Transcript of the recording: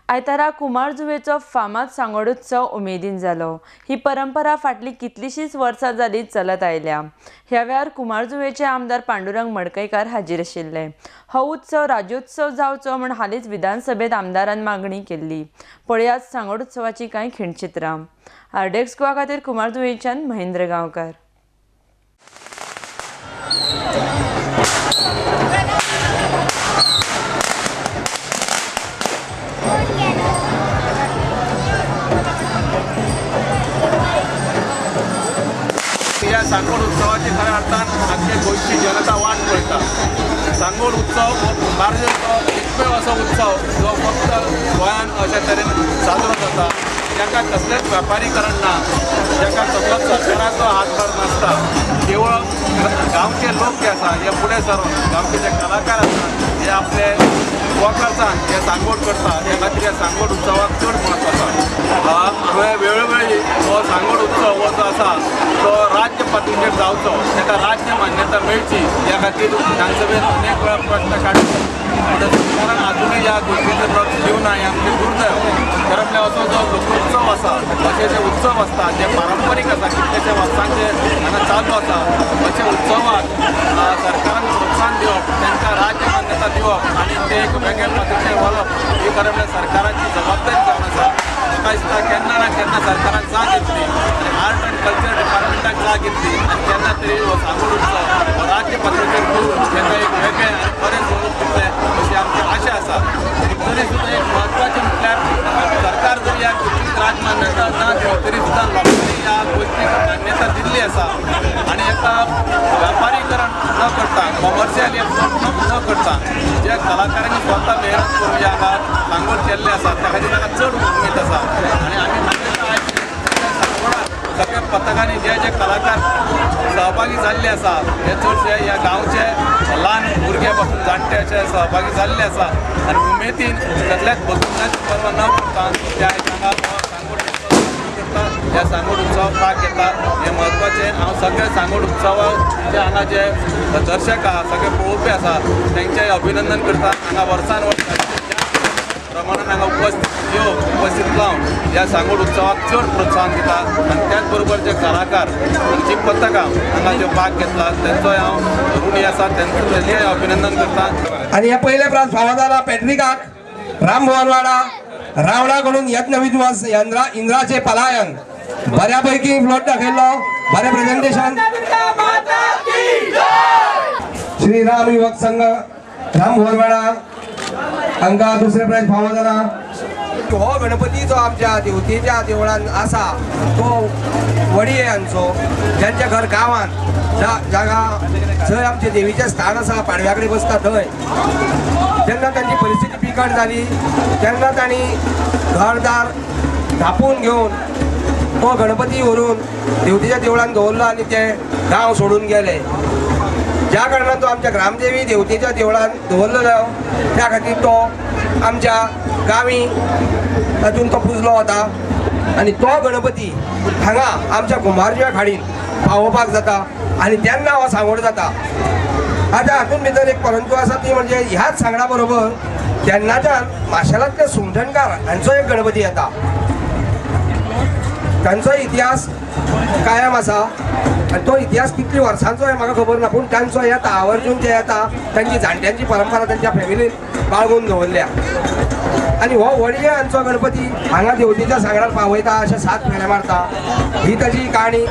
आयतारा कुमारजुवेचो फामाद सांगोड उत्सव उमेदीन जालो। ही परंपरा फाटली कितलीशीच वर्सां जाली चलत आयल्या। ह्या वेळार कुमारजुवेचे आमदार पांडुरंग मडकयकार हाजीर आशिल्ले। हो उत्सव राज्योत्सव जावचो म्हूण हालींच विधानसभेत आमदारान मागणी केल्ली। पळयात सांगोड उत्सवाची कांय खिणचित्रां। आरडीएक्स गोवा खातीर कुमारजुवेच्यान महेंद्र गांवकार। ह्या सांगोड उत्सवाची खऱ्या अर्थान आमच्या गोंयची जनता वाट पळयता। सांगोड उत्सव हो कुंभारजुवेचो एकमेव असो उत्सव जो फक्त गोंयांत अशा तरेन साजरो जाता, जाका कसलेंच व्यापारीकरण ना, जाका कसलोच सरकाराचो हातभार नासता। केवळ गांवचे लोक जे आसा हे फुडें सरून गांवचे जे कलाकार आसा हे आपले स्वखर्चान हे सांगोड करता। ह्या खातीर ह्या सांगोड उत्सवाक चड म्हत्व आसा। हांवें वेळोवेळी हो सांगोड उत्सव हो जो आसा तो राज्य पातळीचेर जावचो, ताका राज्य मान्यता मेळची ह्या खातीर विधानसभेत अनेक वेळा प्रश्न काडलो। सरकारान आजुनूय ह्या गोष्टीचेर लक्ष दिवना हें आमचें दुर्दैव। खरें म्हणल्यार असो जो लोकोत्सव आसा, अशे जे उत्सव आसता जे पारंपारीक आसा, कितलेशे वर्सांचे हांगा चालू आसा, अशे उत्सवाक सरकारान प्रोत्साहन दिवप, तांकां राज्य मान्यता दिवप आनी ते एक वेगळे पातळीचेर व्हरप ही खरें म्हणल्यार सरकाराची जबाबदारी जावन आसा। म्हाका दिसता केन्ना ना केन्ना सरकारान जाग येतली आनी आर्ट अँड कल्चर डिपार्टमेंटाक जाग येतली आनी केन्ना तरी हो सांगोड उत्सव हो राज्य पातळीचेर करून ताका एक वेगळें आनी बरें स्वरूप दितलें अशी आमची आशा आसा। तरी सुद्दां एक म्हत्वाचें म्हटल्यार सरकार जरी ह्या गोष्टीक राजमान्यता ना दिली तरी सुद्दां लोकांनी ह्या गोष्टीक मान्यता दिल्ली आसा आनी एका व्यापारीकरण न करता, कॉमर्शियल न करता जे कलाकारांनी स्वता मेहनत करून ह्या हांगा सांगोड केल्ले आसा त्या खातीर ताका चड उमेद आसा। आनी आमी सांगोडाक सगळ्या पथकांनी जे जे कलाकार सहभागी जाल्ले आसा हे चडशे ह्या गांवचे ल्हान भुरगे पासून जाणटे अशे सहभागी जाल्ले आसा आनी उमेदीन कसल्याच बदलण्याची पर्वा न करता त्या हांगा सांगोड उत्सव करता, ह्या सांगोड उत्सवाक भाग घेता हें म्हत्वाचें। हांव सगळे सांगोड उत्सवाचे हांगा जे दर्शक आसा, सगळे पळोवपी आसा तेंचें अभिनंदन करता। हांगा वर्सान वर्स प्रमाणान हांगा उपस्थित येवन उपस्थित लावन ह्या सांगोड उत्सवाक चड प्रोत्साहन दिता आनी त्याच बरोबर जे कलाकार जी पथकां हांगा जो भाग घेतला तेंचोय हांव ऋणी आसा, तेंचें अभिनंदन करता। आनी हे पयले प्रास फावो जाला पॅट्रिकाक रामभुवनवाडा रावणा कडून यत्न विध्वंस इंद्राचे पलायन बऱ्यापैकी फ्लोट दाखयल्लो, बरें प्रेझेंटेशन। श्री राम युवक संघ रामभुवनवाडा हांकां दुसरें प्रायज फावो जाला। हो गणपती जो आमच्या देवतेच्या देवळान आसा तो वडये हांचो, ज्यांच्या घर गांवांत जागा जंय आमचे देवीचें स्थान आसा पाडव्या कडेन बसता थंय, जेन्ना तांची परिस्थिती बिकट जाली तेन्ना तांणी घरदार धापून घेवन तो गणपती व्हरून देवतेच्या देवळान दवरलो आनी ते गांव सोडून गेले। ज्या कारणान तो आमच्या ग्रामदेवी देवतेच्या देवळान दवरलेलो त्या खातीर तो आमच्या गांवी तातूंत तो पुजलो वता आनी तो गणपती हांगा आमच्या कुंभारजुव्या खाडीन पावोवपाक जाता आनी तेन्ना हो सांगोड जाता। आतां हातूंत भितर एक परंतु आसा ती म्हणजे ह्याच सांगडा बरोबर तेन्नाच्यान माशेलांतले सुमठणकार हांचो एक गणपती येता, तांचो इतिहास कायम आसा आनी तो इतिहास कितली वर्सांचो हें म्हाका खबर ना, पूण तांचो येता आवर्जून ते येता, तांची जाणट्यांची परंपरा तांच्या फॅमिलीन बाळगून दवरल्या आनी हो वडये हांचो गणपती हांगा देवतेच्या सांगडार पावयता, अशे 7 फेरे मारता, ही ताजी काणी।